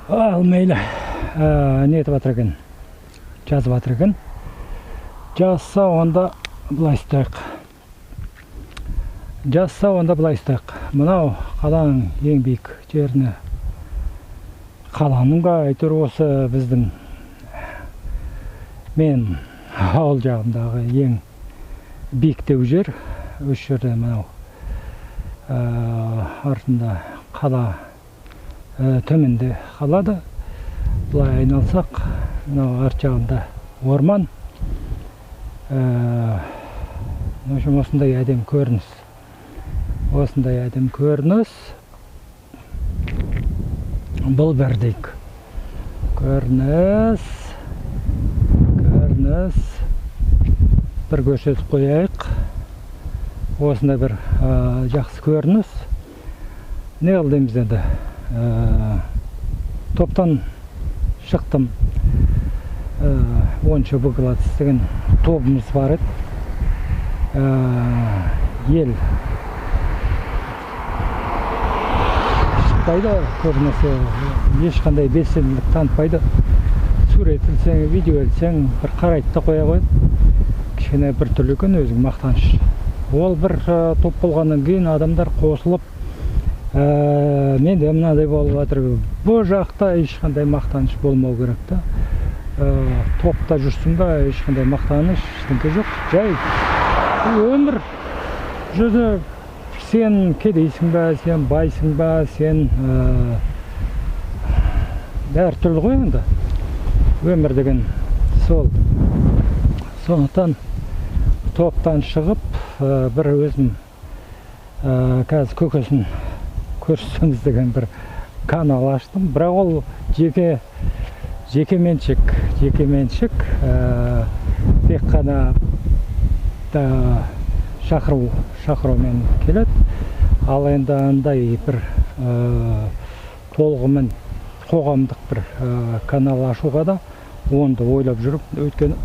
Ал мейлі, не етіп жатыр екен, жазып жатыр екен. Жазса, онда былай істейік. Жазса, онда былай істейік. Мынау қаланың ең биік жеріне, қаланың ба, әйтеуір осы біздің мен ауыл жағындағы ең биіктеу жер. Осы жерде мынау артында қала, төменде қалады. Былай айналсақ, мынау арт жағында орман. В общем, осындай әдемі көрініс. Осындай әдемі көрініс. Бұл бір дейік. Көрініс. Көрініс. Бір көрсетіп қояйық. Осындай бір жақсы көрініс. Не қыл дейміз енді? Топтан шықтым. 10 Б деген тобымыз бар еді. Ел шықпайды, көбінесе ешқандай белсенділік танытпайды. Сурет ілсең, видео ілсең, бір қарайды да қоя қояды. Кішкене бір түрлі екен, өзің мақтаныш. Ол бір топ болғаннан кейін адамдар қосылып, менде мынадай болып жатыр. Бұл жақта ешқандай мақтаныш болмау керек та. Топта жүрсің ба, ешқандай мақтаныш, ештеңке жоқ. Жай өмір жүзі, сен кедейсің ба, сен байсың ба, сен бәрі түрлі ғой енді. Өмір деген сол. Сондықтан топтан шығып, бір өзім қазір көкесін көрсетеміз деген бір канал аштым. Бірақ ол жеке меншік, жеке меншік, тек қана шақырумен келеді. Ал енді андай бір толығымен қоғамдық бір канал ашуға да оны да ойлап жүріп, өйткені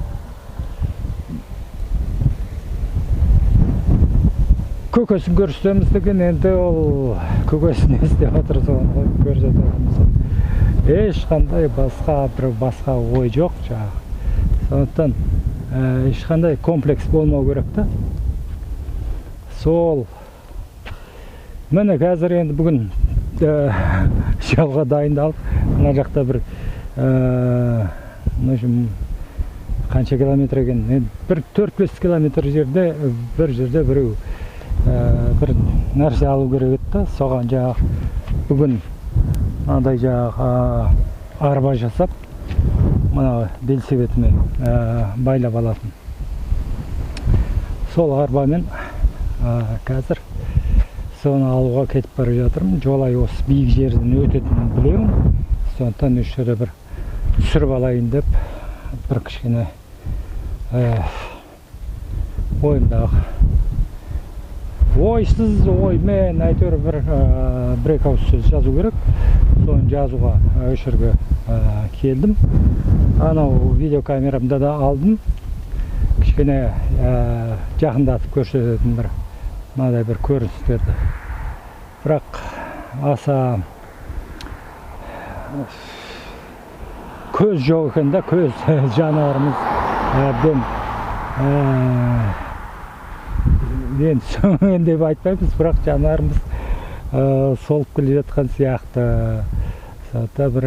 көкесін көрсетеміз деген, енді ол көкесін не істеп жатыр, соны көрсетіп жатырмыз. Ешқандай басқа бір басқа ой жоқ жаңағы. Сондықтан ешқандай комплекс болмау керек та. Сол міне қазір енді бүгін жолға дайындалып, мына жақта бір, в общем, қанша километр екен, енді бір 4-5 километр жерде бір жерде біреу бір нәрсе алу керек еді да, соған жаңағы бүгін мынандай жаңағы арба жасап, мына велосипедіме байлап алатын. Сол арбамен қазір соны алуға кетіп бара жатырмын. Жолай осы биік жерден өтетінін білемін. Сондықтан осы жерде бір түсіріп алайын деп бір кішкене ойымдағы ойсыз оймен әйтеуір бір екі ауыз сөз жазу керек. Соны жазуға осы жерге келдім. Анау видеокамерамды да алдым. Кішкене жақындатып көрсететін бір мынадай бір көріністерді. Бірақ аса көз жоқ екен да, көз жанарымыз әбден енді сөнген деп айтпаймыз, бірақ жанарымыз солып келе жатқан сияқты. Сондықтан бір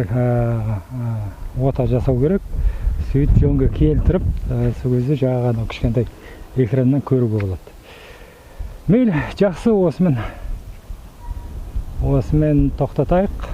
ота жасау керек. Сөйтіп жөнге келтіріп, сол кезде жаңағы анау кішкентай экраннан көруге болады. Мейлі, жақсы, осымен тоқтатайық.